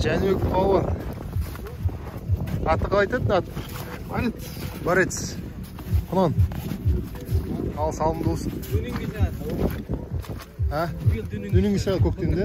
Жәнібек палуан. Аты қалай айтады? Аты? Барец. Барец. Құнан. Ал салымды болсын. А? Дөненге шығады көктемде.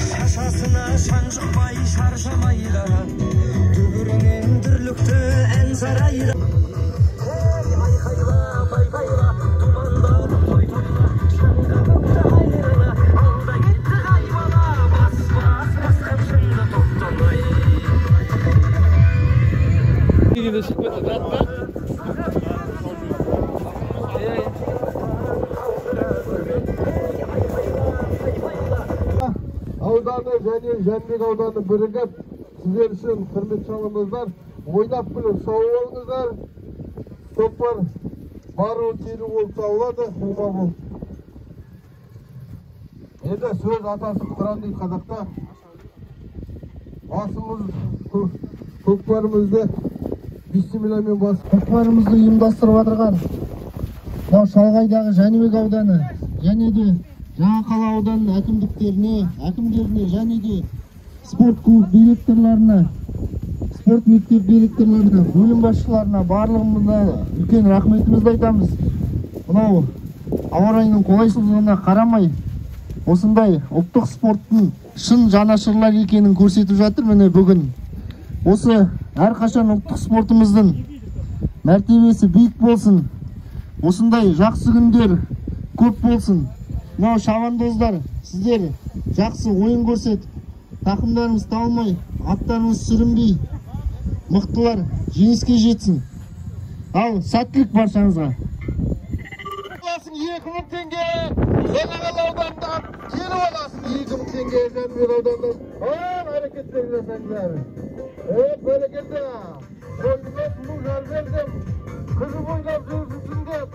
Шашасына шаң жұқпай шаршамай да, дүбірінен дүрлікті ән сарайда. Айқайлап айқайла, думандап той тойла, шаңға көкті айырыла, алда кетті қайбала, бас бас басқан шыңды топтамай. Ауданы және Жәнібек ауданы бірігіп, сіздер үшін құрметті шалымыздар, ойнап күліп сау болыңыздар. Көкпар бару келу болып табылады, ома болып. Енді сөз атасы Құран дейді қазақта. Басымыз көкпарымызды бисмилламен басып, көкпарымызды ұйымдастырып отырған мынау шалғайдағы Жәнібек ауданы және де Жаңақала ауданының әкімдіктеріне, әкімдеріне және де спорт клуб директорларына, спорт мектеп директорларына, бөлім басшыларына барлығына үлкен рахметімізді айтамыз. Мынау ауа райының қолайсыздығына қарамай осындай ұлттық спорттың шын жанашырлар екенін көрсетіп жатыр. Міне бүгін осы әрқашан ұлттық спортымыздың мәртебесі биік болсын, осындай жақсы күндер көп болсын. Мынау шабандоздар, сіздер жақсы ойын көрсетіп, тақымдарымыз талмай, аттарымыз сүрінбей, мықтылар жеңіске жетсін. Ал сәттілік баршаңызға. Аласың 2000 теңге, Жаңақала ауданынан келіп аласың 2000 теңге, Жәнібек ауданынан. Ал әрекеттер жасаңыздар. Бәрекелді. Қойдыға сұлу жар бердім, қызы бойлап жүрсін деп.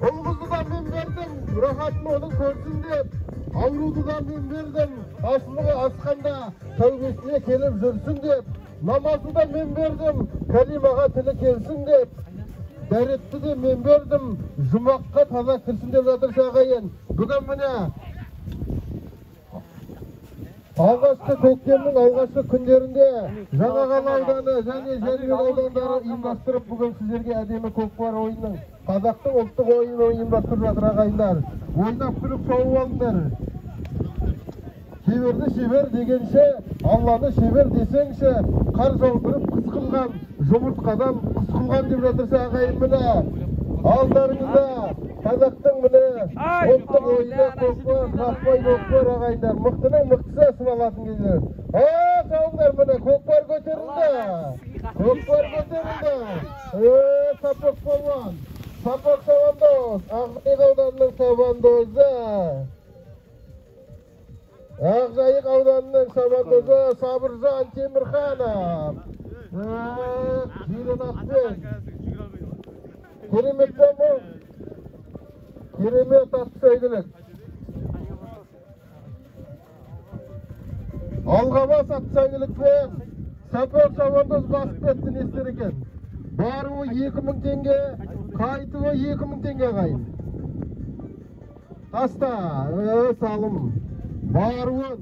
Ұл қызды да мен бердім, рахатын оның көрсін деп. Ауруды да мен бердім, асылығы асқанда тәубесіне келіп жүрсін деп. Намазды да мен бердім, кәлимаға тілі келсін деп. Дәретті де мен бердім, жұмаққа таза кірсін деп жатыр ағайын. Бүгін міне алғашқы көктемнің алғашқы күндерінде Жаңақала ауданы және Жәнібек аудандары ұйымдастырып, бүгін сіздерге әдемі көкпар ойынның, қазақтың ұлттық ойынын ұйымдастырып жатыр ағайындар. Ойнап күліп шауып алыңдар. Шеберді шебер дегенше, Алланы шебер десеңші, қар жаудырып қыс қылған, жұмыртқадан құс қылған деп жатырса ағайын міне. Алдарыңызда қазақтың міне ұлттық ойыны көкпар, қақпай көкпар ағайындар. Мықтының мықтысы сыналатын кездер. Шауыңдар міне, көкпар көтерілді. Көкпар көтерілді. Сапақ палуан, Сапақ шабандоз, Ақжайық ауданының шабандозы. Ақжайық ауданының шабандозы Сабыржан Темірханов. Жирен атпен. Керемет болмау. Керемет атты сәйгілік. Алғабас атты сәйгілікпен Сапар шабандоз басып кетті, не істер екен? Баруы 2000 теңге, қайтуы 2000 теңге ағайын. Таста, салым. Баруын,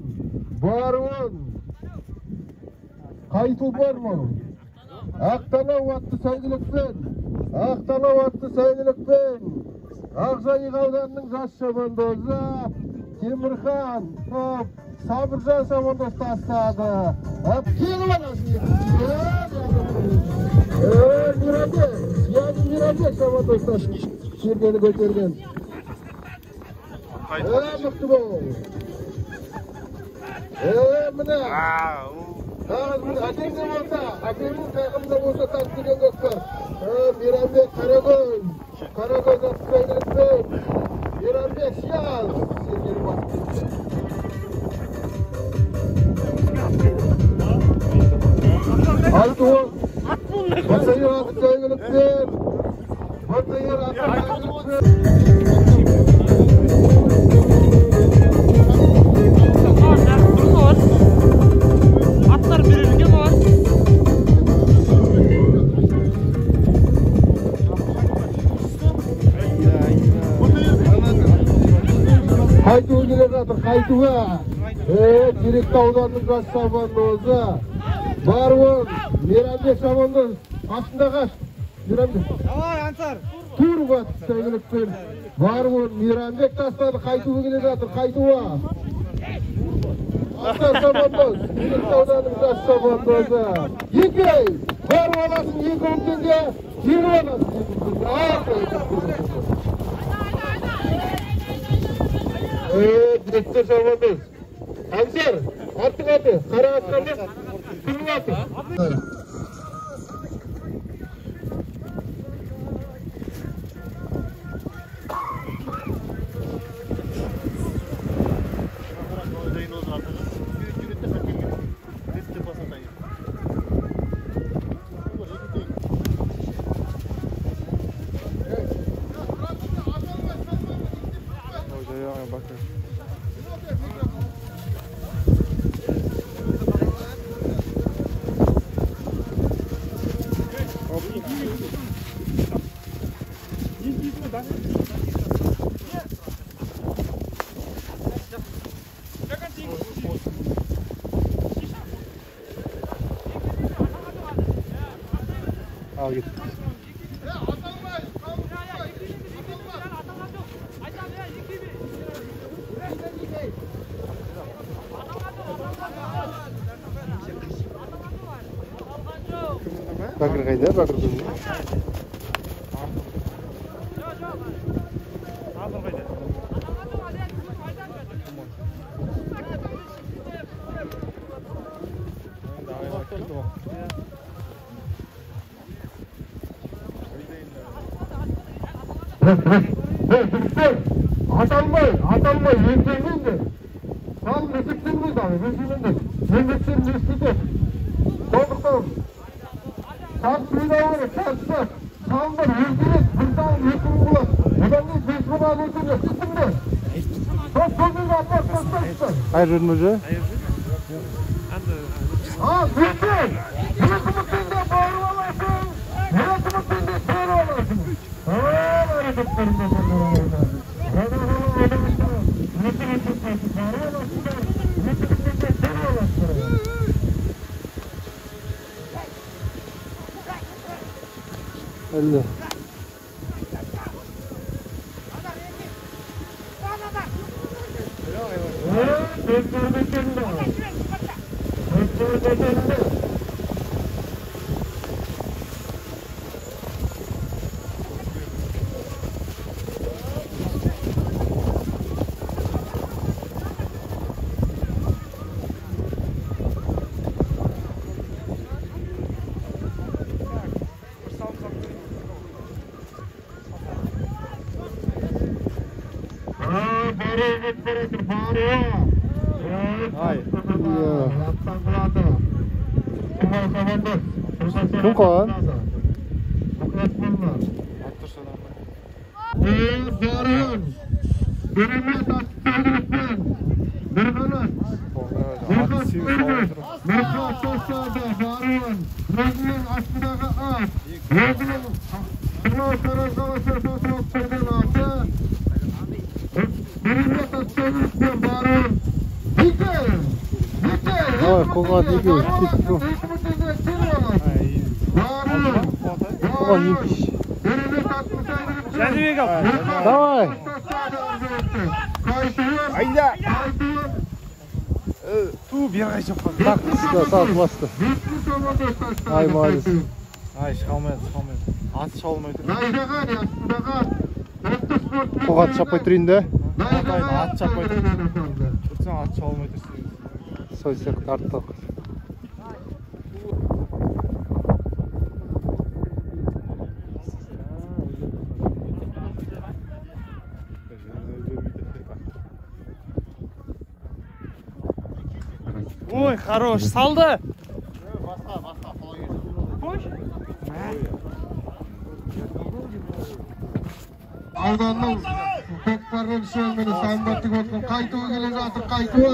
баруын. Қайту бар ма? Ақтанау атты сәйгілікпен, Ақтанау атты сәйгілікпен Ақжайық ауданының жас шабандозы Темірхан, Сабыржан шабандоз тастады. Келіп аласың. Мейрамбек, яғни Мейрамбек шабандоз сердені көтерген. Мықты бол. Міне. Әкеңде болса, әкеңнің тақымында болса тас деген көкпар. Мейрамбек Қарагөз, Қарагөз атты сәйгілікпен Мейрамбек Сияз сердені басып кетті. Айтуын Батайыр атты сәйгілікпен, Батайыр атты сәйгілікпен. Аттар берер екен олар. жатыр, қайтуы. Теректі ауданының жас шабандозы. Баруын, Мейрамбек шабандоз, қасында қаш. Мейрамбек. Давай, Ансар. Тур батыс сәйгүлікпен. Баруын, Мейрамбек тастады, қайтуы келе жатыр, қайтуы. Ансар шабандоз, Теректі ауданының жас шабандозы. Екей, бару аласың 2000 теңге, жеңіп аласың 2000 теңге. Директор шабандоз. Ансар, аттың аты, қара атқан ба? Кімнің аты? Ал кет. Бәкір қайда? Бәкір күнде. Аталмай, аталмай, еңсермеңдер. Салым есептелмейді, еңсермеңдер. Еңбектерін естітеді. Сондықтан салым жинау керек, салымшы. Салымдар еңсереді, бір салым 2000 болады. Одан кейін 5000 алып өтеді, түсіндің бе? Сол көңілді апарып тастайсыздар. Қай жердің өзі? Ал, еңсер! 2000 теңге барып аласың, 2000 теңге беріп аласың. Әлі. Кім қалған? Ой, қолға неге кетті. Қолға неге. Жәнібек ал. Давай. Айда. Ту бері жоқ. Так, сағат басты. Ай, молодец. Ай, шыға алмайды, шыға алмайды. Аты шыға алмайды. Қолға ат шаппай тұрайын да. Ат шаппай тұр. Тұрсаң ат шаба алмай тұрсың. Сол сияқты арттық. Ой, хорош, салды. Ауданның көкпардан шөлмені самбаттық отқан қайтуы келе жатыр, қайтуы.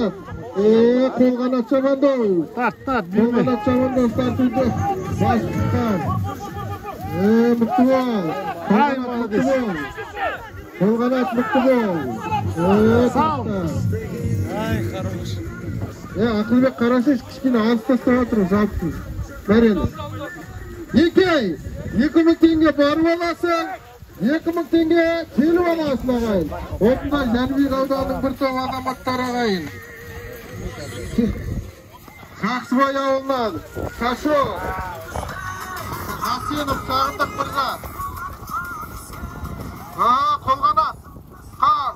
Қолғанат шабандоз. Тарт, тарт, Қолғанат шабандоз тартуды бас тұтқан. Мықты бол. Қолғанат мықты бол. Қолғанат мықты бол. Сал. Ай, хорош. Ақылбек қарасайшы, кішкене алыс тастап жатыр, жалпысыз. Бәрелі. Еңкей, 2000 теңге барып аласың, 2000 теңге келіп аласың ағайын. Осындай Жәнібек ауданының бір топ азаматтары ағайын. Жақсыбай ауылынан Шашу Хасенов Сағындық мырза. Қолғанат Қан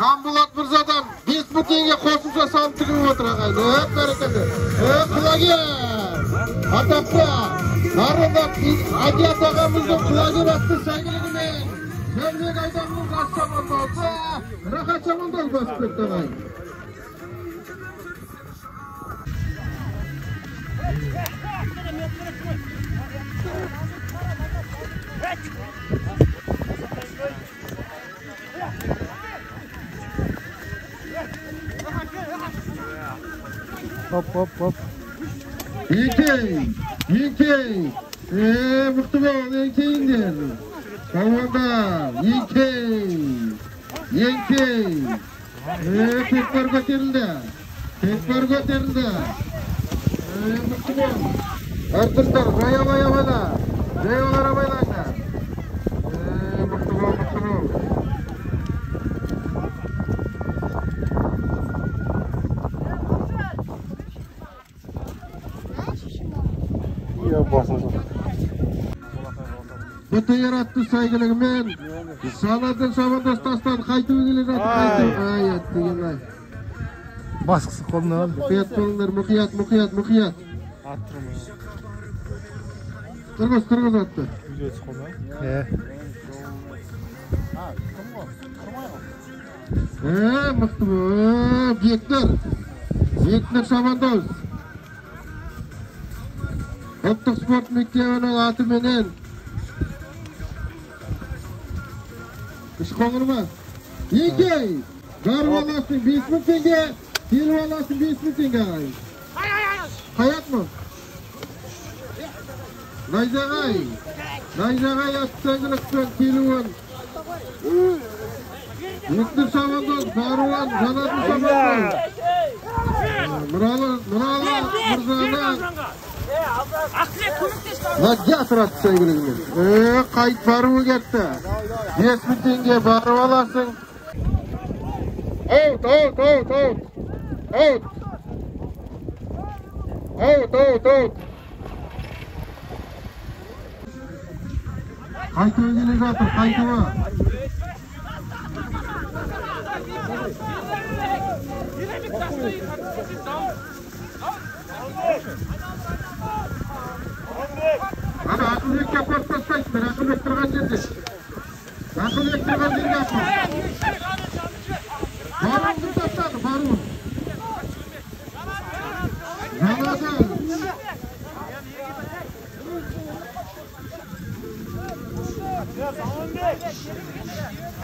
Жанболат мырзадан 5000 теңге қосымша салым тігіп отыр ағайын. Бәрекелді. Құлагер атақты Нарындап Адият ағамыздың Құлагер атты сәйгүлігімен Жәнібек ауданының жас шабандозы Рахат шабандоз басып кетті ағайын. Хоп, хоп, хоп. Еңкей, еңкей. Мықты бол, еңкейіңдер. Палуандар, еңкей, еңкей. Көкпар көтерілді. Көкпар көтерілді. Мықты бол. Әртістер, жаяу абайла. Жаяулар абайлаңдар. Мықты бол, мықты бол. БТР атты сәйгүлігімен Жанаділ шабандоз тастады, қайтып келе жатыр, қайтып. Ай, әттеген-ай. Басқысы қолына алды. Мұқият болыңдар, мұқият, мұқият, мұқият. Тұрғыз, тұрғыз атты. Мықты бол. Бектір. Бектір шабандоз. Ұлттық спорт мектебінің атыменен Үшқоңыр ма? Еңкей! Барып аласың 5000 теңге, келіп аласың 5000 теңге ағайын. Қаят ма? Найзағай! Найзағай атты сәйгүлікпен келуін. Бектір шабандоз, Баруан, Жанаділ шабандоз. Нұралы мырзаны Гладиатор атты сәйгүлігімен. Қайт баруы кетті. 5000 теңге барып аласың. Аут, аут, аут, аут. Аут. Аут, аут, аут. Қайтуы келе жатыр, қайтуы. Ана Ақылбекке апарып тастайсыңдар, Ақылбек тұрған жерде. Ақылбек тұрған жерге апар. Баруын кім тастады, баруын? Жанаділ.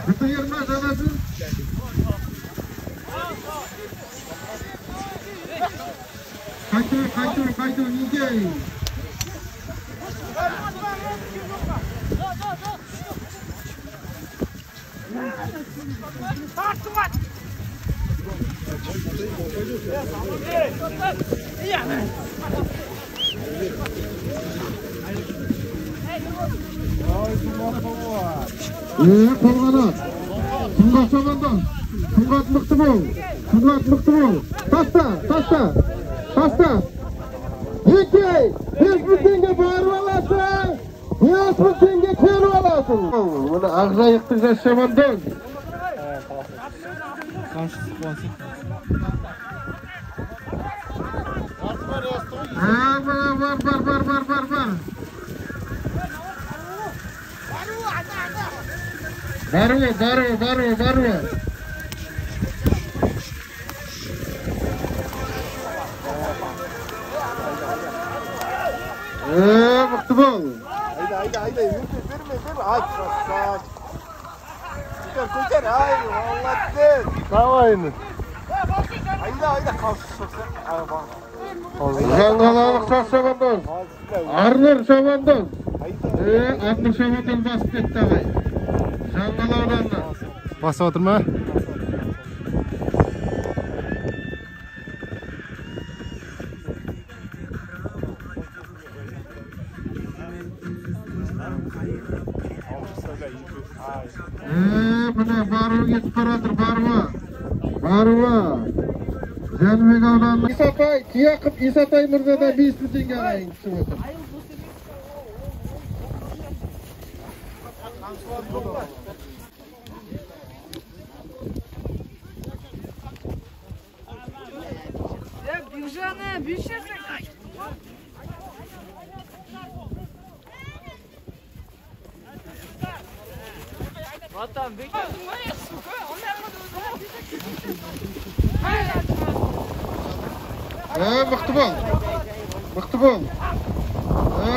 БТР ма Жанаділ? Қайту, қайту, қайту, еңкей. Қолғанат. Сұңғат шабандоз. Сұңғат мықты бол. Сұңғат мықты бол. Таста, таста, таста. Еңкей, 5000 теңге барып аласың, 5000 теңге келіп аласың. Мына Ақжайықтың жас шабандоз. Бар, бар, бар, бар, бар, бар, бар. Баруы, баруы, баруы, баруы. Мықты бол. Айда, айда, айда, берме, берме, ай, красавчик. Көтер, көтер, ай, молодец. Давай енді. Айда, айда, қалшы шықса. Жаңғалалық жас шабандоз. Арнұр шабандоз. Арнұр шабандоз басып кетті ағай. Жаңғала ауданынан. Басып отыр ма? Баруы кетіп баратыр, баруы. Баруы. Жәнібек ауданы. Исатай, Тияқов Исатай мырзадан 5000 теңге ағайын түсіп отыр. Мықты бол. Мықты бол.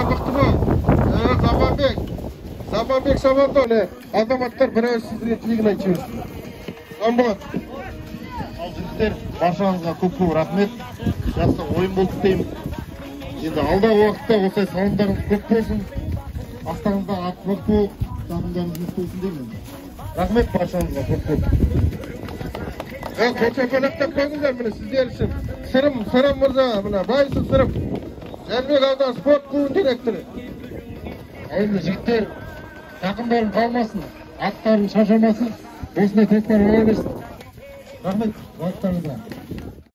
Мықты бол. Заманбек. Заманбек Шабантов. Азаматтар біраз сіздерге тілегін айтып жіберсін. Замболат. Ал жігіттер, баршаңызға көп-көп рахмет. Жақсы ойын болды деймін. Енді алдағы уақытта осылай салымдарыңыз көп болсын. Астарыңызда ат мықты болып, тағымдарыңыз мықты болсын деймін. Рахмет баршаңызға көп-көп. Қол шапалақтап қойыңыздар міне сіздер үшін. Сырым, Сырым мырза, мына Байсы Сырым. Жәнібек ауданы спорт клубының директоры. Енді жігіттер, тақымдарың қалмасын, аттарың шаршамасын, осындай көкпар бола берсін. Рахмет, уақыттарыңызға.